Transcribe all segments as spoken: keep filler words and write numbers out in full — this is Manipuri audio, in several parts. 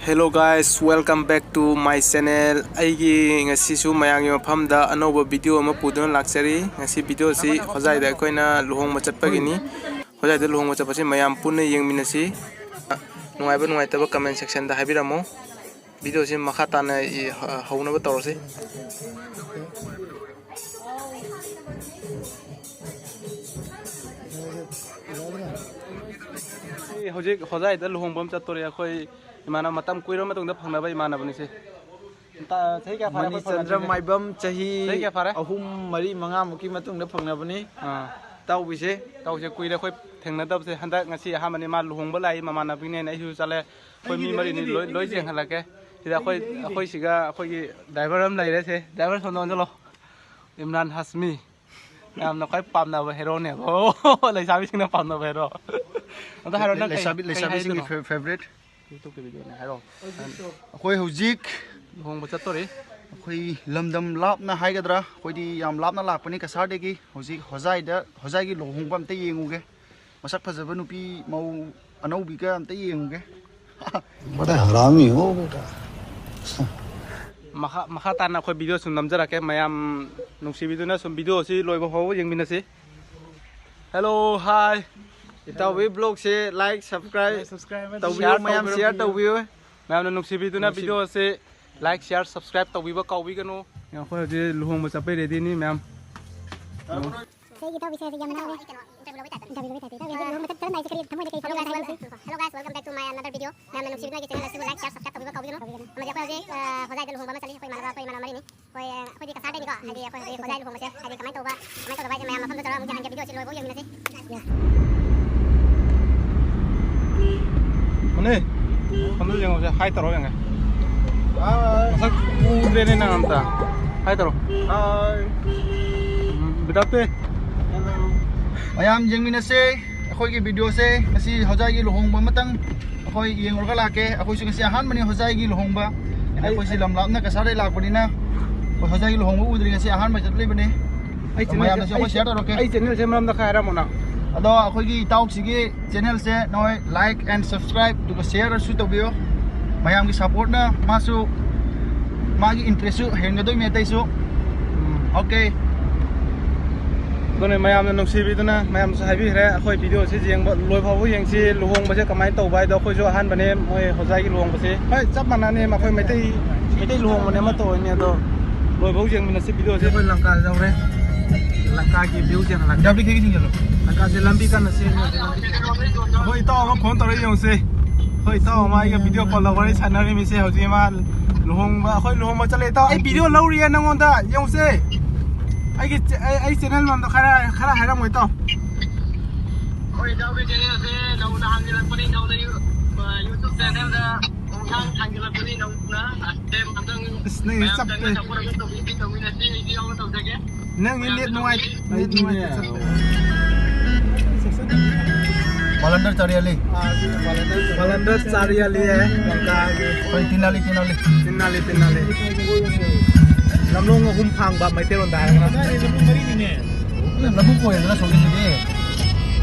Hello guys, welcome back to my channel. ꯑꯩꯒꯤ ꯉꯁꯤꯁꯨ ꯃꯌꯥꯝꯒꯤ ꯃꯐꯝꯗ ꯑꯅꯧꯕ ꯚꯤꯗꯤꯑꯣ ꯑꯃ ꯄꯨꯗꯨꯅ ꯂꯥꯛꯆꯔꯤ꯫ ꯉꯁꯤ ꯚꯤꯗꯤꯑꯣꯁꯤ ꯍꯣꯖꯥꯏꯗ ꯑꯩꯈꯣꯏꯅ ꯂꯨꯍꯣꯡꯕ ꯆꯠꯄꯒꯤꯅꯤ꯫ ꯍꯣꯖꯥꯏꯗ ꯂꯨꯍꯣꯡꯕ ꯆꯠꯄꯁꯤ ꯃꯌꯥꯝ ꯄꯨꯟꯅ ꯌꯦꯡꯃꯤꯟꯅꯁꯤ꯫ ꯅꯨꯡꯉꯥꯏꯕ ꯅꯨꯡꯉꯥꯏꯇꯕ comment sectionꯗ ꯍꯥꯏꯕꯤꯔꯝꯃꯣ꯫ ꯚꯤꯗꯤꯑꯣꯁꯤ ꯃꯈꯥ ꯇꯥꯅ ꯏ-, ꯍ-, ꯍꯧꯅꯕ ꯇꯧꯔꯁꯤ꯫ ꯑꯩ ꯍꯧꯖꯤꯛ ꯍꯣꯖꯥꯏꯗ ꯂꯨꯍꯣꯡꯕ ꯑꯃ ꯆꯠꯇꯣꯔꯦ꯫ ꯑꯩꯈꯣꯏ ꯏꯃꯥꯟꯅꯕ, ꯃꯇꯝ ꯀꯨꯏꯔꯕ ꯃꯇꯨꯡꯗ ꯐꯪꯅꯕ ꯏꯃꯥꯟꯅꯕꯅꯤꯁꯦ꯫ ꯇ-, ꯆꯍꯤ ꯀꯌꯥ ꯐꯥꯔꯦ ꯑꯩꯈꯣꯏ ꯃꯅꯤꯆꯟꯗ꯭ꯔ ꯐꯪꯅꯗ꯭ꯔꯤꯁꯦ? ꯃꯥꯏꯕꯝ ꯆꯍꯤ ꯆꯍꯤ ꯀꯌꯥ ꯐꯥꯔꯦ? ꯑꯍꯨꯝ, ꯃꯔꯤ, ꯃꯉꯥꯃꯨꯛꯀꯤ ꯃꯇꯨꯡꯗ ꯐꯪꯅꯕꯅꯤ꯫ ꯑꯥ꯫ ꯏꯇꯥꯎꯕꯤꯁꯦ꯫ ꯏꯇꯥꯎꯁꯦ ꯀꯨꯏꯔꯦ ꯑꯩꯈꯣꯏ ꯊꯦꯡꯅꯗꯕꯁꯦ꯫ ꯍꯟꯗꯛ ꯉꯁꯤ ꯑꯍꯥꯟꯕꯅꯤ꯫ ꯃꯥ ꯂꯨꯍꯣꯡꯕ ꯂꯥꯛꯏ, ꯃꯃꯥꯟꯅꯕꯤꯅꯦꯅ ꯑꯩꯁꯨ ꯆꯠꯂꯦ꯫ ꯑꯩꯈꯣꯏ ꯃꯤ ꯃꯔꯤꯅꯤ ꯂꯣꯏ, ꯂꯣꯏ ꯌꯦꯡꯍꯜꯂꯛꯀꯦ꯫ ꯁꯤꯗ ꯑꯩꯈꯣꯏ, ꯑꯩꯈꯣꯏ ꯁꯤꯒ ꯑꯩꯈꯣꯏꯒꯤ driver ꯑꯃ ꯂꯩꯔꯦ꯫ ꯁꯦ, driver ꯁꯣꯝꯗ ꯑꯣꯟꯁꯤꯜꯂꯣ꯫ ꯏꯝꯔꯥꯟ ꯍꯥꯁꯃꯤ꯫ ꯃꯌꯥꯝꯅ ꯈ꯭ꯋꯥꯏ ꯄꯥꯝꯅꯕ heroꯅꯦꯕ꯫ ꯑꯣ, ꯂꯩꯁꯥꯕꯤꯁꯤꯡꯅ ꯄꯥꯝꯅꯕ hero꯫ ꯑꯗꯣ ꯍꯥꯏꯔꯣ, ꯅꯪ ꯀꯩ, ꯂꯩꯁꯥꯕꯤ-, ꯀꯩ ꯂꯩꯁꯥꯕꯤꯁꯤꯡꯒꯤ ꯍꯥꯏꯗꯣꯏꯅꯣ? ꯐꯦ-, favourite꯫ YouTubeꯀꯤ videoꯅꯦ, ꯍꯥꯏꯔꯣ꯫ ꯑꯩꯈꯣꯏ ꯍꯧꯖꯤꯛ ꯂꯨꯍꯣꯡꯕ ꯆꯠꯇꯣꯔꯤ꯫ ꯑꯩꯈꯣꯏ ꯂꯝꯗꯝ ꯂꯥꯞꯅ ꯍꯥꯏꯒꯗ꯭ꯔꯥ, ꯑꯩꯈꯣꯏꯗꯤ ꯌꯥꯝ ꯂꯥꯞꯅ ꯂꯥꯛꯄꯅꯤ ꯀꯁꯥꯔꯗꯒꯤ꯫ ꯍꯧꯖꯤꯛ ꯍꯣꯖꯥꯏꯗ, ꯍꯣꯖꯥꯏꯒꯤ ꯂꯨꯍꯣꯡꯕ ꯑꯝꯇ ꯌꯦꯡꯉꯨꯒꯦ꯫ ꯃꯁꯛ ꯐꯖꯕ ꯅꯨꯄꯤ ꯃꯧ ꯑꯅꯧꯕꯤꯒ ꯑꯝꯇ ꯌꯦꯡꯉꯨꯒꯦ꯫ बड़ा हरामी हो बेटा। ꯃꯈꯥ, ꯃꯈꯥ ꯇꯥꯅ ꯑꯩꯈꯣꯏ video ꯁꯨꯝ ꯅꯝꯖꯔꯛꯀꯦ꯫ ꯃꯌꯥꯝ ꯅꯨꯡꯁꯤꯕꯤꯗꯨꯅ ꯁꯨꯝ video ꯑꯁꯤ ꯂꯣꯏꯕ ꯐꯥꯎꯕ ꯌꯦꯡꯃꯤꯟꯅꯁꯤ꯫ Hello, hi꯫ ꯏꯇꯥꯎꯕꯤ vlogꯁꯦ like, subscribe ꯇꯧꯕꯤꯌꯨ, share ꯃꯌꯥꯝ ꯇꯧꯕꯤꯔꯣ꯫ Share ꯇꯧꯕꯤꯌꯨ꯫ ꯃꯌꯥꯝꯅ ꯅꯨꯡꯁꯤꯕꯤꯗꯨꯅ ꯅꯨꯡꯁꯤ- video ꯑꯁꯤ like, share, subscribe ꯇꯧꯕꯤꯕ ꯀꯥꯎꯕꯤꯒꯅꯨ꯫ ꯑꯩꯈꯣꯏ ꯍꯧꯖꯤꯛ ꯂꯨꯍꯣꯡꯕ ꯆꯠꯄꯩ readyꯅꯤ ꯃꯌꯥꯝ꯫ ꯑꯩꯒꯤ ꯏꯇꯥꯎꯕꯤꯁꯦ ꯍꯧꯖꯤꯛ ꯌꯥꯝ ꯍꯔꯥꯎꯔꯦ꯫ ꯏꯇꯥꯎꯕꯤ ꯍꯧꯖꯤꯛ ꯂꯨꯍꯣꯡꯕ ꯆꯠ-, ꯆꯠꯂꯝꯗꯥꯏꯁꯦ ꯀꯔꯤ ꯊꯃꯣꯏꯗ ꯀꯔꯤ ꯐꯥꯎꯕ ꯍꯥꯏꯕꯤꯌꯨ? Hello guys, welcome back to my another video. ꯃꯌꯥꯝꯅ ꯅꯨꯡꯁꯤꯕꯤꯗꯨꯅ ꯑꯩꯒꯤ channel ꯑꯁꯤꯕꯨ like, share, subscribe ꯇꯧꯕꯤꯕ ꯀꯥꯎꯕꯤꯒꯅꯨ꯫ ꯑꯃꯗꯤ ꯑꯩꯈꯣꯏ ꯍꯧꯖꯤꯛ, ꯑ, ꯍꯣꯖꯥꯏꯗ ꯂꯨꯍꯣꯡꯕ ꯑꯃ ꯆꯠꯂꯤ꯫ ꯑꯩꯈꯣꯏ ꯏꯃꯥꯟꯅꯕ, ꯑꯩꯈꯣꯏ ꯏꯃꯥꯟꯅꯕ ꯃꯔꯤꯅꯤ꯫ ꯑꯩꯈꯣꯏ, ꯑ, ꯑꯩꯈꯣꯏꯗꯤ ꯀꯁꯥꯔꯗꯩꯅꯤꯀꯣ, ꯍꯥꯏꯗꯤ ꯑꯩꯈꯣꯏ ꯍꯧꯖꯤꯛ ꯍꯣꯖꯥꯏ ꯂꯨꯍꯣꯡꯕꯁꯦ ꯍꯥꯏꯗꯤ ꯀꯃꯥꯏꯅ ꯇꯧꯕ, ꯀꯃꯥꯏꯅ ꯇꯧꯗꯕ ꯍꯥꯏꯁꯦ ꯃꯌꯥꯝ ꯃꯐꯝꯗ ꯆꯠꯂꯒ ꯑꯃꯨꯛ ꯌꯦꯡꯍꯟꯒꯦ꯫ Videoꯁꯤ ꯂꯣꯏꯕꯧ ꯌꯦꯡꯃꯤꯟꯅꯁꯤ꯫ ꯃꯅꯦ, ꯁꯣꯝꯗ ꯌꯦꯡꯉꯨꯁꯦ, hi ꯇꯧꯔꯣ ꯌꯦꯡꯒꯦ꯫ Hi꯫ ꯃꯁꯛ ꯎꯗ꯭ꯔꯦꯅꯦ ꯅꯪ ꯑꯝꯇ꯫ Hi ꯇꯧꯔꯣ꯫ Hi꯫ ꯎꯝ, ꯕꯤꯗꯥꯞꯇꯤ꯫ Hello꯫ ꯃꯌꯥꯝ ꯌꯦꯡꯃꯤꯟꯅꯁꯦ꯫ ꯑꯩꯈꯣꯏꯒꯤ videoꯁꯦ ꯉꯁꯤ ꯍꯣꯖꯥꯏꯒꯤ ꯂꯨꯍꯣꯡꯕ ꯑꯃꯇꯪ ꯑꯩꯈꯣꯏ ꯌꯦꯡꯉꯨꯔꯒ ꯂꯥꯛꯀꯦ꯫ ꯑꯩꯈꯣꯏꯁꯨ ꯉꯁꯤ ꯑꯍꯥꯟꯕꯅꯤ ꯍꯣꯖꯥꯏꯒꯤ ꯂꯨꯍꯣꯡꯕ꯫ ꯑꯩ ꯑꯩꯈꯣꯏꯁꯤ ꯂꯝ ꯂꯥꯞꯅ ꯀꯁꯥꯔꯗꯩ ꯂꯥꯛꯄꯅꯤꯅ ꯑꯩꯈꯣꯏ ꯍꯣꯖꯥꯏꯒꯤ ꯂꯨꯍꯣꯡꯕ ꯎꯗ꯭ꯔꯤ, ꯉꯁꯤ ꯑꯍꯥꯟꯕ ꯆꯠꯂꯤꯕꯅꯤ꯫ ꯑꯩ channelꯁꯦ, ꯃꯌꯥꯝꯗꯁꯨ ꯑꯩꯈꯣꯏ ꯑꯩ, share ꯇꯧꯔꯛꯀꯦ꯫ ꯑꯩ channelꯁꯦ ꯃꯔꯝꯗ ꯈꯔ ꯍꯥꯏꯔꯝꯃꯣ ꯅꯪ꯫ ꯑꯗꯣ ꯑꯩꯈꯣꯏꯒꯤ ꯏꯇꯥꯎꯁꯤꯒꯤ channelꯁꯦ ꯅꯣꯏ like and subscribe ꯑꯗꯨꯒ shareꯁꯨ ꯇꯧꯕꯤꯌꯣ꯫ ꯃꯌꯥꯝꯒꯤ ꯁꯞꯄꯣꯔꯠꯅ ꯃꯥꯁꯨ, ꯃꯥꯒꯤ ꯏꯟꯇꯔꯦꯁꯁꯨ ꯍꯦꯟꯒꯗꯣꯏꯅꯦ ꯑꯇꯩꯁꯨ꯫ ꯎꯝ꯫ ꯑꯣꯀꯦ꯫ ꯑꯗꯨꯅꯦ, ꯃꯌꯥꯝꯅ ꯅꯨꯡꯁꯤꯕꯤꯗꯨꯅ ꯃꯌꯥꯝꯁꯨ ꯍꯥꯏꯕꯤꯈ꯭ꯔꯦ꯫ ꯑꯩꯈꯣꯏ ꯚꯤꯗꯤꯑꯣꯁꯤ ꯌꯦꯡꯕ ꯂꯣꯏꯐꯥꯎꯕ ꯌꯦꯡꯁꯤ꯫ ꯂꯨꯍꯣꯡꯕꯁꯦ ꯀꯃꯥꯏꯅ ꯇꯧꯕ ꯍꯥꯏꯗꯣ ꯑꯩꯈꯣꯏꯁꯨ ꯑꯍꯥꯟꯕꯅꯦ, ꯃꯣꯏ ꯍꯣꯖꯥꯏꯒꯤ ꯂꯨꯍꯣꯡꯕꯁꯦ꯫ ꯍꯣꯏ, ꯆꯞ ꯃꯥꯟꯅꯅꯤ, ꯃꯈꯣꯏ ꯃꯩꯇꯩ, ꯃꯩꯇꯩ ꯂꯨꯍꯣꯡꯕꯅꯦ ꯑꯃ ꯇꯧꯔꯅꯤ꯫ ꯑꯗꯣ ꯂꯣꯏꯐꯥꯎ ꯌꯦꯡꯃꯤꯟꯅꯁꯤ ꯚꯤꯗꯤꯑꯣꯁꯦ꯫ ꯑꯩꯈꯣꯏ ꯂꯪꯀꯥ ꯌꯧꯔꯦ꯫ ꯂꯪꯀꯥꯒꯤ ꯚ꯭ꯌꯨꯁꯦ ꯍꯜꯂꯛ-, ꯂꯪꯀꯥꯁꯦ ꯂꯝꯕꯤ ꯀꯟꯅ ꯁꯦꯝꯃꯤ ꯍꯧꯖꯤꯛ, ꯂꯝꯕꯤ꯫ ꯑꯩꯈꯣꯏ ꯏꯇꯥꯎ ꯑꯃ ꯐꯣꯟ ꯇꯧꯔꯛꯏ ꯌꯦꯡꯉꯨꯁꯦ꯫ ꯑꯩꯈꯣꯏ ꯏꯇꯥꯎ ꯑꯃ ꯑꯩꯒ ꯚꯤꯗꯤꯑꯣ ꯀꯣꯜꯗ ꯋꯥꯔꯤ ꯁꯥꯟꯅꯔꯤꯃꯤꯁꯦ꯫ ꯍꯧꯖꯤꯛ ꯃꯥ ꯂꯨꯍꯣꯡꯕ, ꯑꯩꯈꯣꯏ ꯂꯨꯍꯣꯡꯕ ꯆꯠꯂꯦ ꯏꯇꯥꯎ꯫ ꯑꯩ ꯚꯤꯗꯤꯑꯣ ꯂꯧꯔꯤꯌꯦ ꯅꯪꯉꯣꯟꯗ ꯌꯦꯡꯉꯨꯁꯦ꯫ ꯑꯩꯒꯤ ꯆꯦ-, ꯑꯩ, ꯑꯩ ꯆꯦꯅꯦꯜ ꯃꯔꯝꯗꯣ ꯈꯔ, ꯈꯔ ꯍꯥꯏꯔꯝꯃꯣ ꯏꯇꯥꯎ꯫ ꯑꯩꯈꯣꯏ ꯏꯇꯥꯎꯒꯤ ꯆꯦꯅꯦꯜꯁꯦ ꯅꯧꯅ ꯍꯥꯡꯖꯤꯜꯂꯛꯄꯅꯤ, ꯅꯧꯅ ꯌꯨ-, ꯑ, YouTube ꯆꯦꯅꯦꯜꯗ ꯈꯣꯡꯊꯥꯡ ꯊꯥꯡꯖꯤꯜꯂꯛꯄꯅꯤ, ꯅꯧꯅ꯫ ꯑꯁ, ꯅꯪꯒꯤ ꯆꯞꯄꯦ꯫ ꯅꯪꯒꯤ ꯅꯦꯠ ꯅꯨꯡꯉꯥꯏ-, ꯅꯦꯠ ꯅꯨꯡꯉꯥꯏꯇꯦ, ꯆꯞꯄꯦ꯫ ꯕꯂꯟꯗꯔ ꯆꯥꯔꯤꯌꯥꯂꯤ꯫ ꯕꯂꯟꯗꯔ ꯆꯥꯔꯤꯌꯥꯂꯤ ꯍꯥꯏ, ꯂꯪꯀꯥꯒꯤ꯫ ꯑꯩꯈꯣꯏ ꯇꯤꯅꯥꯂꯤ, ꯇꯤꯅꯥꯂꯤ꯫ ꯇꯤꯅꯥꯂꯤ, ꯇꯤꯅꯥꯂꯤ꯫ ꯂꯝꯂꯣꯡ ꯑꯍꯨꯝ ꯐꯥꯡꯕ ꯃꯩꯇꯩꯂꯣꯟꯗ ꯍꯥꯏꯔꯒꯅ꯫ ꯂꯧꯕꯨꯛ ꯑꯣꯏꯔꯦꯗꯅ ꯁꯣꯝꯒꯤꯁꯤꯗꯤ꯫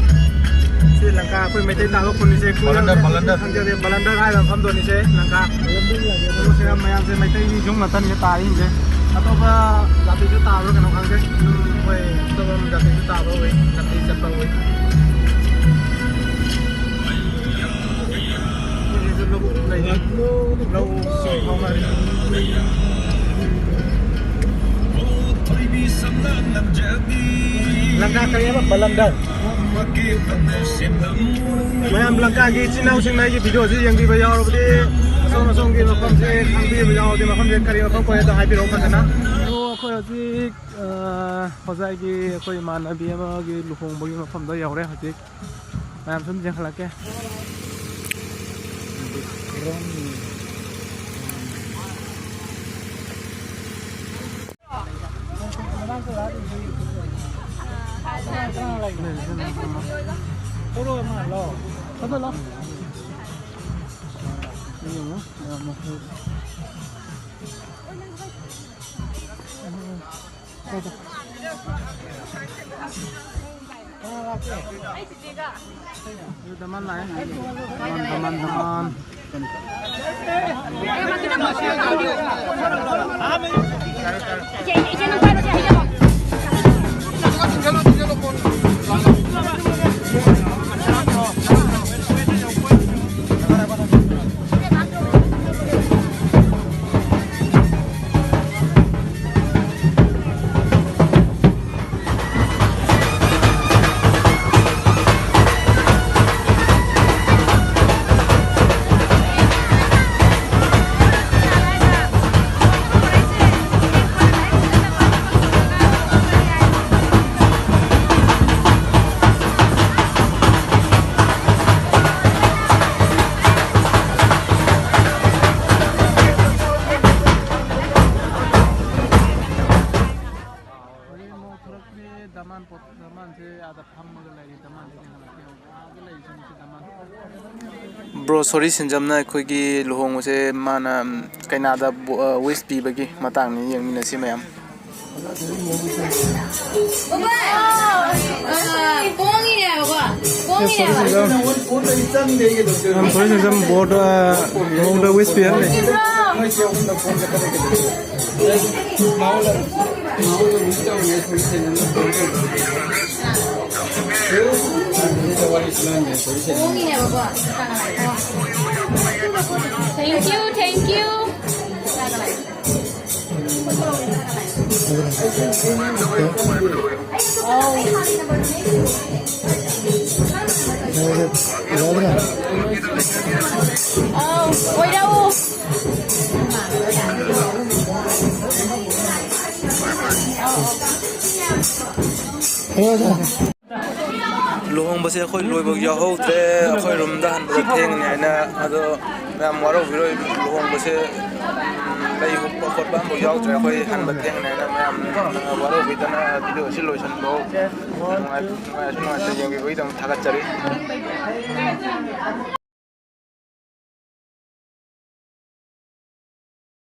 ꯁꯤ ꯂꯪꯀꯥ ꯑꯩꯈꯣꯏ ꯃꯩꯇꯩ ꯇꯥꯕ ꯈꯨꯟꯅꯤꯁꯦ꯫ ꯕꯂꯟꯗꯔ, ꯕꯂꯟꯗꯔ꯫ ꯈꯪꯖꯗꯦ, ꯕꯂꯟꯗꯔ ꯍꯥꯏꯕ ꯃꯐꯝꯗꯨꯅꯤꯁꯦ ꯂꯪꯀꯥ꯫ ꯃꯌꯥꯝꯁꯦ ꯃꯩꯇꯩꯒꯤ ꯌꯨꯝ ꯉꯥꯛꯇꯅꯤꯁꯦ ꯇꯥꯔꯤꯁꯤꯡꯁꯦ꯫ ꯑꯇꯣꯞꯄ ꯖꯥꯇꯤꯁꯨ ꯇꯥꯕ꯭ꯔꯥ ꯀꯩꯅꯣ ꯈꯪꯗꯦ꯫ ꯑꯗꯨꯝ ꯑꯩꯈꯣꯏ ꯑꯇꯣꯞꯄ ꯖꯥꯇꯤꯁꯨ ꯇꯥꯕ ꯎꯏ, ꯖꯥꯇꯤ ꯆꯠꯄ ꯎꯏ꯫ ꯑꯩꯈꯣꯏꯒꯤꯁꯨ ꯂꯧꯕꯨꯛ ꯂꯩ꯫ ꯂꯧ ꯁꯤꯡ ꯍꯧꯅꯔꯤ꯫ ꯂꯪꯀꯥ ꯀꯔꯤ ꯍꯥꯏꯕ? ꯕꯂꯟꯗꯔ꯫ ꯃꯌꯥꯝ ꯂꯪꯀꯥꯒꯤ ꯏꯆꯤꯟ ꯏꯅꯥꯎꯁꯤꯡꯅ ꯑꯩꯒꯤ ꯚꯤꯗꯤꯑꯣꯁꯤ ꯌꯦꯡꯕꯤꯕ ꯌꯥꯎꯔꯕꯗꯤ, ꯑꯁꯣꯝ ꯑꯁꯣꯝꯒꯤ ꯃꯐꯝꯁꯦ ꯈꯪꯕꯤꯕ ꯌꯥꯎꯔꯗꯤ, ꯃꯐꯝꯁꯦ ꯀꯔꯤ ꯃꯐꯝ ꯀꯣꯏ ꯑꯗꯣ ꯍꯥꯏꯕꯤꯔꯛꯑꯣ ꯐꯖꯅ꯫ ꯑꯗꯣ ꯑꯩꯈꯣꯏ ꯍꯧꯖꯤꯛ, ꯑ, ꯍꯣꯖꯥꯏꯒꯤ ꯑꯩꯈꯣꯏ ꯏꯃꯥꯟꯅꯕꯤ ꯑꯃꯒꯤ ꯂꯨꯍꯣꯡꯕꯒꯤ ꯃꯐꯝꯗ ꯌꯧꯔꯦ ꯍꯧꯖꯤꯛ꯫ ꯃꯌꯥꯝ ꯁꯨꯝ ꯌꯦꯡꯍꯜꯂꯛꯀꯦ꯫ ꯗꯃꯥꯟ ꯂꯥꯛꯑꯦ꯫ ꯗꯃꯥꯟ, ꯗꯃꯥꯟ, ꯗꯃꯥꯟ꯫ ꯕ꯭ꯔꯣ ꯁꯣꯔꯤ ꯁꯦꯟꯖꯝꯅ ꯑꯩꯈꯣꯏꯒꯤ ꯂꯨꯍꯣꯡꯕꯁꯦ ꯃꯥꯅ, ꯎꯝ, ꯀꯩꯅꯥꯗ ꯕꯣ-, ꯑ, ꯋꯤꯁ ꯄꯤꯕꯒꯤ ꯃꯇꯥꯡꯅꯤ, ꯌꯦꯡꯃꯤꯟꯅꯁꯤ ꯃꯌꯥꯝ꯫ ꯁꯣꯔꯤ ꯁꯦꯟꯖꯝ, ꯕꯣꯔꯗ, ꯑ, ꯂꯨꯍꯣꯡꯕꯗ ꯋꯤꯁ ꯄꯤꯍꯜꯂꯤ꯫ Thank you, thank you. ꯑꯧ, ꯑꯣꯏꯔꯛꯎ꯫ ꯂꯨꯍꯣꯡꯕꯁꯦ ꯑꯩꯈꯣꯏ ꯂꯣꯏꯕ ꯌꯥꯎꯍꯧꯗ꯭ꯔꯦ꯫ ꯑꯩꯈꯣꯏ ꯔꯨꯝꯗ ꯍꯟꯕꯗ ꯊꯦꯡꯉꯅꯤ ꯍꯥꯏꯅ, ꯑꯗꯣ ꯃꯌꯥꯝ ꯋꯥꯔꯧꯕꯤꯔꯣꯏ꯫ ꯂꯨꯍꯣꯡꯕꯁꯦ, ꯎꯝ, ꯂꯩ ꯍꯨꯛꯄ ꯈꯣꯠꯄ ꯑꯃꯐꯥꯎ ꯌꯥꯎꯗ꯭ꯔꯦ꯫ ꯑꯩꯈꯣꯏ ꯍꯟꯕ ꯊꯦꯡꯉꯅꯤ ꯍꯥꯏꯅ ꯃꯌꯥꯝ ꯋꯥꯔꯧꯕꯤꯗꯅ ꯚꯤꯗꯤꯑꯣꯁꯤ ꯂꯣꯏꯁꯤꯟꯕ ꯅꯨꯡꯉꯥꯏ-, ꯅꯨꯡꯉꯥꯏꯔꯁꯨ ꯅꯨꯡꯉꯥꯏꯇ ꯌꯦꯡꯕꯤꯕꯒꯤꯗꯃꯛ ꯊꯥꯒꯠꯆꯔꯤ꯫